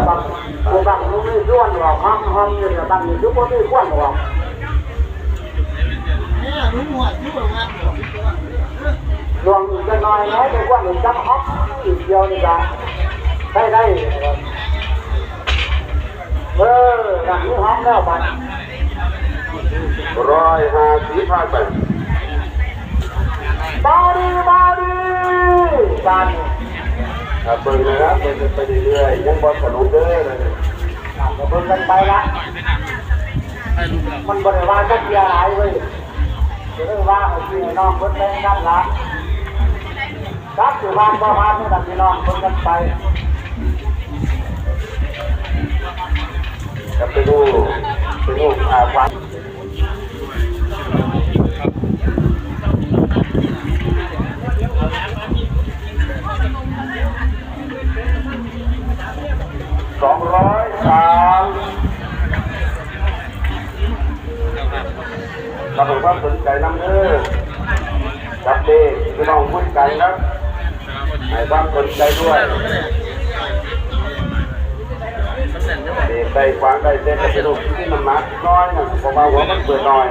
ບັກ ຜູ້ບັກມັນມີສ່ວນອອກ ຫອມ ຫອມຢູ່ເດ ບັກນີ້ຄືບໍ່ມີຄວັນອອກ. ລວງອີກຈັກໜ້ອຍແລ້ວ ໄດ້ຄວັນອີກຈັກຫອມ ອີກດຽວນີ້ກະໄດ້ໄດ້. ເອີ ນັ້ນມີຫອມແລ້ວບັດ ຮ້ອຍຫ້າສິບ ຜ່ານໄປ. ບາດີ ບາດີ ບາດນີ້ ເບິ່ງນະຄັບ ເບິ່ງກັນໄປເລື້ອຍໆ ຍັງບໍ່ສະຫຼຸບເດີ ເບິ່ງກັນໄປລະ ມັນບໍ່ໄດ້ວ່າຈັກເທື່ອຫຼາຍເວີຍ ກໍເລີຍວ່າໃຫ້ພີ່ໃຫ້ນ້ອງເພິ່ນແບ່ງກັນລະ ຈັກຊິຜ່ານບໍ່ຜ່ານນີ້ລະ ພີ່ນ້ອງເບິ່ງກັນໄປ ຈະໄປດູ ໄປດູ ອ່າ ຄວາມ ສອງຮ້ອຍສາມ ກະໃຫ້ຄວາມສົນໃຈນຳເດີ ກັບເລກພີ່ນ້ອງຄຸຍກັນຄັບ ໃຫ້ຄວາມສົນໃຈດ້ວຍ. ເລກໄດ້ຂວາງໄດ້ ແຕ່ກະເປັນລູກທີ່ມີນ້ຳໜັກນ້ອຍນະ ເພາະວ່າຫົວມັນເປີດໜ້ອຍ.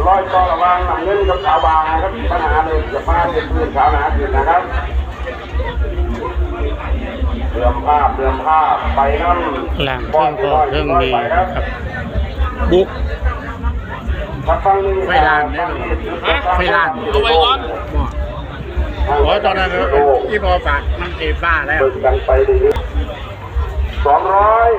ລອຍຕໍ່ລະຫວ່າງນ້ຳເງິນກັບຂາວບາງນະຄັບ ບັນຫາເລີຍຈະມາເປັນພື້ນຂາວໜາຂຶ້ນນະຄັບ. ເຫຼືອມພາບ ເຫຼືອມພາບ ໄປນຳ ຫຼາງເທິງກໍເທິງມີ ໄປນຳ ຄັບ ບຸກ ໄຟລ້ານເດ້ ໄຟລ້ານ ເອົາໄວ້ກ່ອນ ໂອ້ຍ ຕອນນັ້ນອີ່ພໍ່ຝາກມັນເອຟ້າແລ້ວ ເບິ່ງກັນໄປເລື້ອຍໆ ສອງຮ້ອຍ